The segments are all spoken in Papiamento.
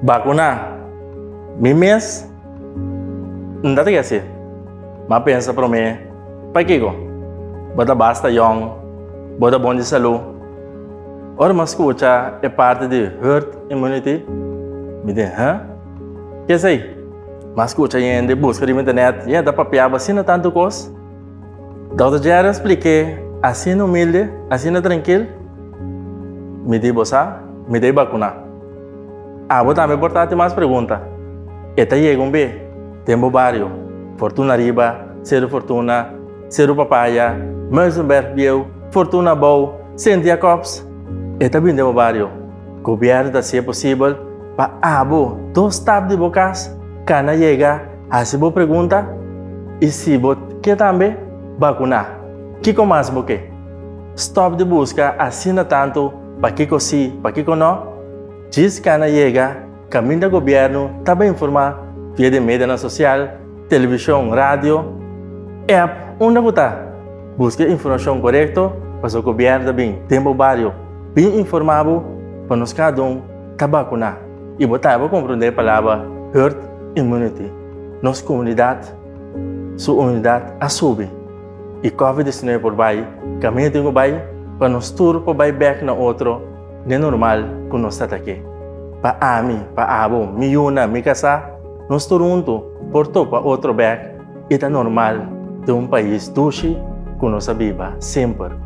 Bakuná mi mes N ta ta hasi. M'a pensa promé, Pakiko? Bo ta basta yòn, bo ta bon di salú. Ora m'a skucha e parti di herd immunity, mi di, Huh? Ke esei? M'a skucha hende buska riba internet, i ta papiaba asina tantu kos. Dòkter Jerry a splik'é asina humilde, asina trankil, Mi di bo sa, mi ta e bakuná. Abo tambe por ta hasi mas pregunta. E ta yega un be den bo bario, Fortuna Riba, Seru Fortuna, Seru Papaya, Muizenberg Bieu, Fortuna Abou, Sint Jacobs. E ta bin den bo bario. Gobièrnu ta hasié posibel pa abo dos stap di bo kas kana yega hasi bo pregunta i si bo ke tambe bakuná. Kiko mas bo ke? Stòp di buska asina tantu pakiko si, pakiko nò. Djis kana yega kaminda gobièrnu ta bai informá via di medianan sosial, televishon, radio, app, unda ku ta. Buska e informashon korekto pasobra gobièrnu ta bin den bo bario bin informá bo pa nos kada un ta bakuná i bo ta por komprondé e palabra herd immunity. Nos komunidat su unidat a subi i covid 19 por bai kaminda tin ku bai pa nos tur por bai bèk na otro. Den normal ku nos ta ta-ke. Pa ami, pa abo, mi yuna, mi kasá, nos tur huntu por topa otro bèk i ta normal den un pais dushi ku nos a biba semper.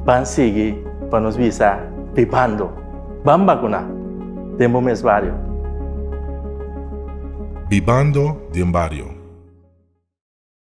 Ban sigui pa nos bisa bibando. Ban bakuná den bo mes bario. Bibando den bario.